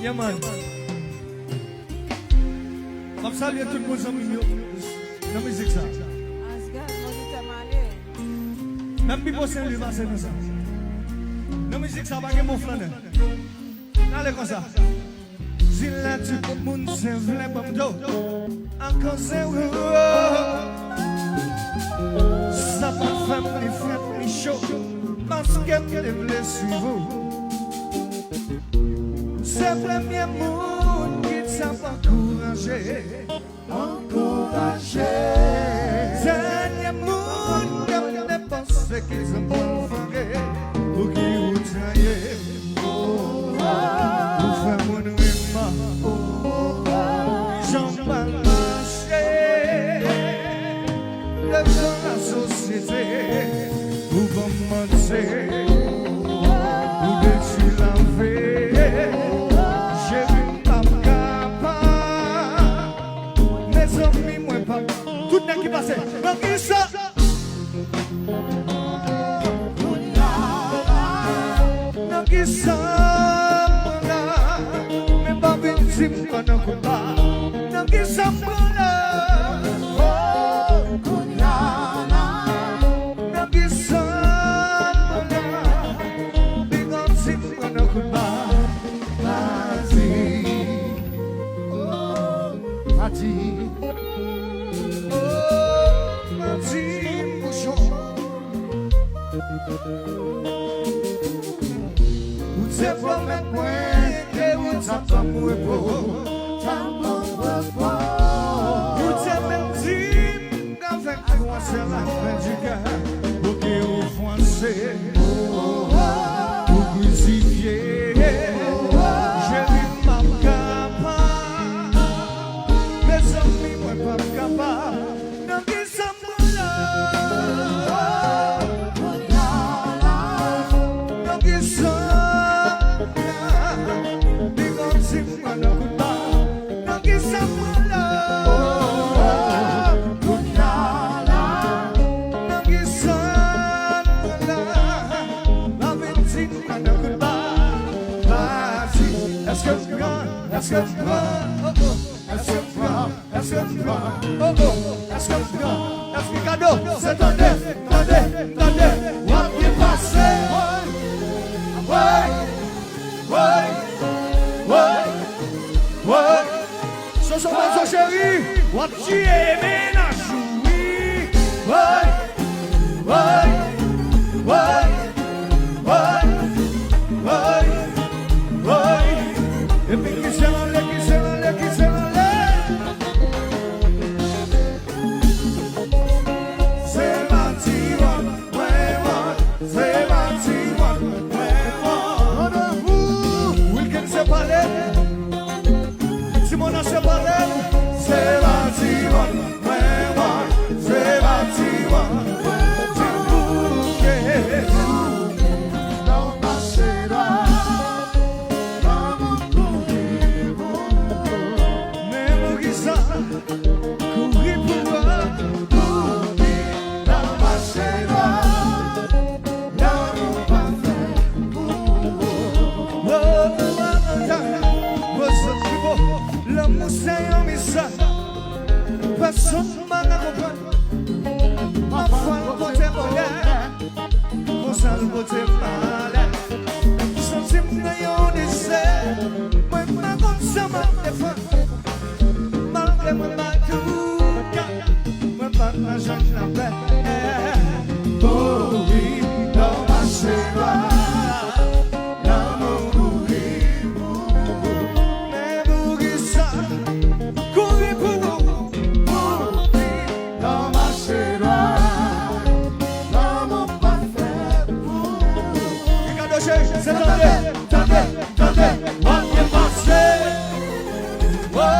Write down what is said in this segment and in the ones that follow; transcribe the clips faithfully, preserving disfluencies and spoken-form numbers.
Yeah, man. M ap salye tout bon zanmi m yo nan mizik sa. Asgard, monitè m ale. Menm Bibo Senlwi pase nan sa. Nan mizik sa, pa gen bon flannè. N ale konsa. Di la tout moun se vle ban m do. Ankò se ou. Sa pa fè m ni frèt ni cho. Paske m te vle swiv ou. Se premye moun ki t ap ankouraje. Ankouraje. Dènye moun k ap depanse ki t ap pran fange. Pou ki ou trayi m. Ou fè moun ri m. Jan m pral mache. Devan lasosyete, ou ban m manti, ou detwi lavi. Cheri, m p ap kapab. Mezanmi, mwen p ap. Tout nèg ki pase, nan kisa? Nan kisa m pran la? Men pa vin di m pran nan kout ba. Nan kisa m pran la? Oh, kounye a la. Nan kisa m pran la? Piga di m pran nan kout ba. Pa di. Oh, pa di. Oh, pa di m bouchon. Ou te pwomèt mwen ke ou t ap ban m repo. T ap ban m repo. Ou te menm di m k'avèk ou an sèl afè di kè. Pou ki ou fwanse, ou krusifye. Cheri, m p ap kapab. Mezanmi, mwen p ap kapab. Nan kisa m pran la? Nan kisa m pran la? Piga di m pran nan kout ba. Nan kisa m pran la? Nan kisa m pran la? Pa vin di m pran nan kout ba. Pa di, èske m pran? Èske m pran? Oh, oh. Èske m pran? Èske m pran? Oh, oh. Èske m pran? Èske kado? Se tande, tande, tande. W ap byen pase. Woy, woy, woy, woy. Soso Mazo cheri, w ap tiye mennaj ou wi. Woy, woy, woy. Woy, woy, woy. Epi kise l ale, kise l ale, kise l ale. Se pa ti wòl mwen wòl, se pa ti wòl mwen wòl. Wilkens se pale. Ti Monas se pale. Se pa ti wòl mwen wòl, se pa ti wòl mwen wòl. Ti bouke. Nan mache dwat, nan moun kouri pou ou. Men poukisa kouri pou ou? Kouri nan mache dwat, lanmou pafè pou ou. Oh, oh, oh, oh, oh. Lanmou se yon mizè. Pèsonn pa ka konprann. Pafwa l pote bonè, konsa l pote malè. Santi m nan yon dezè, mwen pa konn sa m ap defann. Malgre mwen pa tou ka, mwen pa nan janm lapè. Kouri nan mache dwat. Lanmou kouri pou ou. Men poukisa kouri pou ou? Kouri nan mache dwat. Lanmou pafè pou ou. Ricardo cheri, se tande, tande, tande. W ap byen pase. Woy,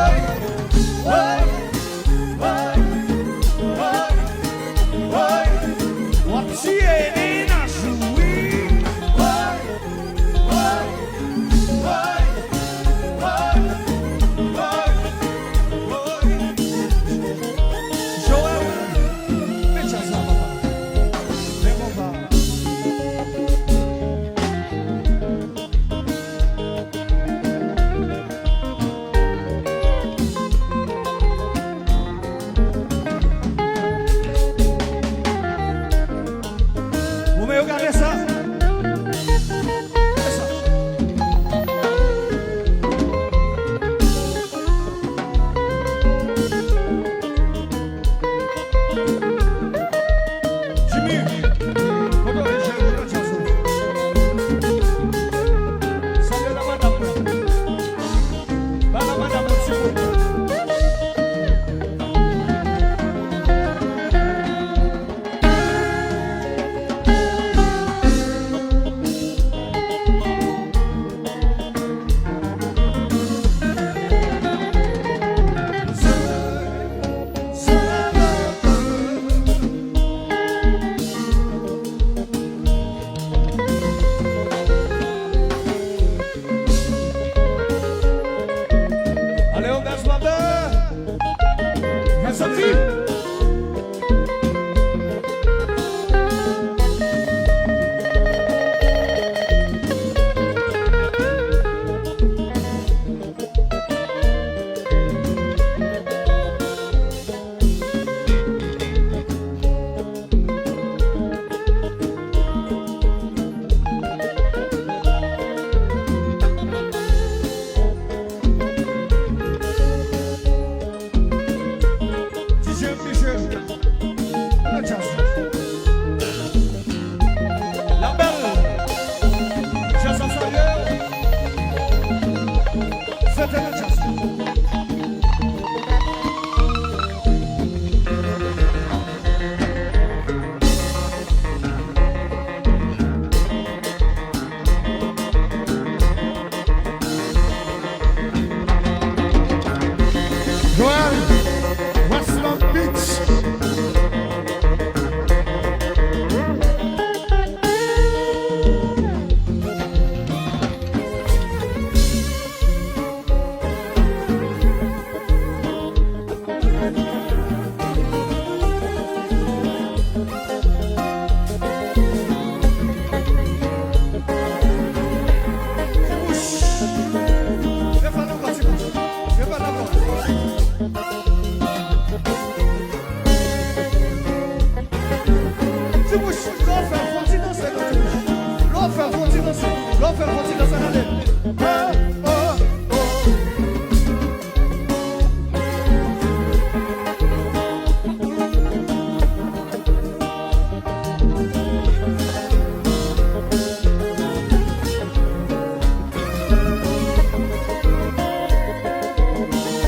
Ti bouch, lè w fè l, fò w ti danse, non, ti bouch. Lè w fè l, fò w ti danse. Lè w fè l, fò w ti danse, gade. Oh, oh, oh.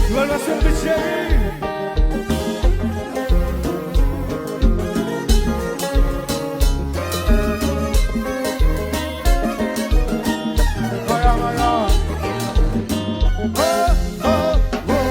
Yo, lè se Richie. Maya, maya. Oh, oh, oh.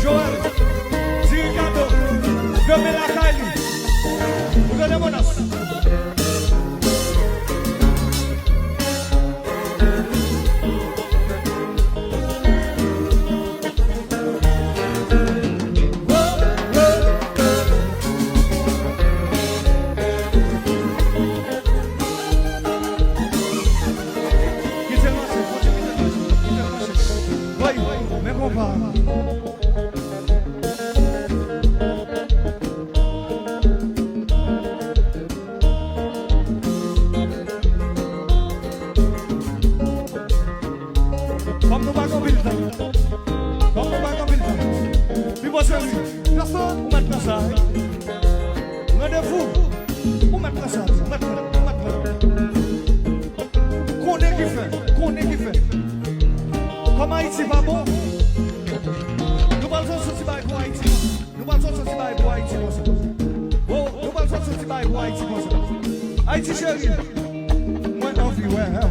Joel, di Ricardo, demen lakay li. Ou tande, Monas? Kite l mache, Bondye kite l mache, kite l mache. Woy, men konpa. Kòm nou pa gen anpil tan. Kòm nou pa gen anpil tan. Pi bon seri. Pèsonn, ou mèt nan sa, wi. Randevou. Ou mèt nan sa, ou mèt nan, ou mèt nan. Konnen ki fè, konnen ki fè. Kòm Ayiti pa bon, nou pral fè yon soti bagay pou Ayiti. Nou pral sòti yon ti bagay pou Ayiti konsa. Oh, nou pral sòti yon ti bagay pou Ayiti konsa. Ayiti cheri, mwen anvi wè w.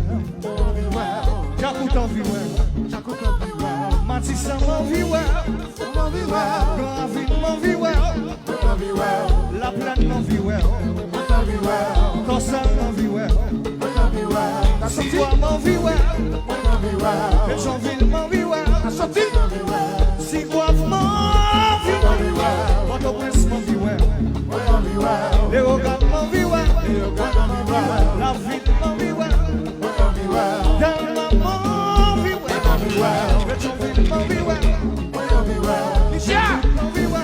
Djakout anvi wè w. Matisan m anvi wè w. Gran Ravin m anvi wè w. Laplèn m anvi wè w. Kòsal m anvi wè w. Tigwa m anvi wè w. Petyonvil m anvi wè w. Ti Gwav m anvi wè. Pòtoprens m anvi wè. Leyogàn m anvi wè. Lavil m anvi wè. Dèlma m anvi wè. Petyonvil m anvi wè. Ijip m anvi wè.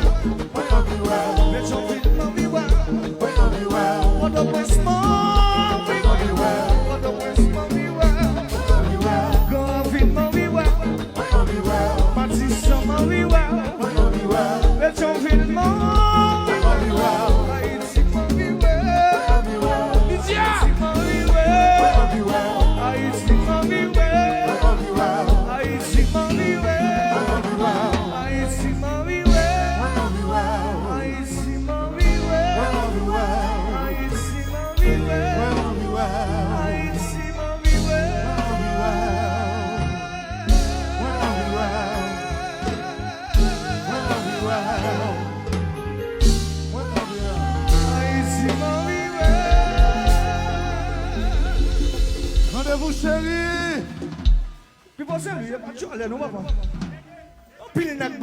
Petyonvil m anvi wè. Pòtoprens m anvi wè. Pòtoprens m anvi wè. Gran Ravin m anvi wè. Matisan m anvi wè. Petyonvil m anvi wè. Ayiti m anvi wè. Ayiti m anvi wè. Ayiti m anvi wè. Ayiti m anvi wè. Ayiti m anvi wè. Ayiti m anvi wè. Ayiti m anvi wè. Ayiti m anvi wè. Ayiti m anvi wè. Mwen anvi wè w. Mwen anvi wè w. Mwen anvi wè w. Ayiti m anvi wè. Randevou cheri. Pipo cheri, e pa djòlè non, papa. Anpil nèg pa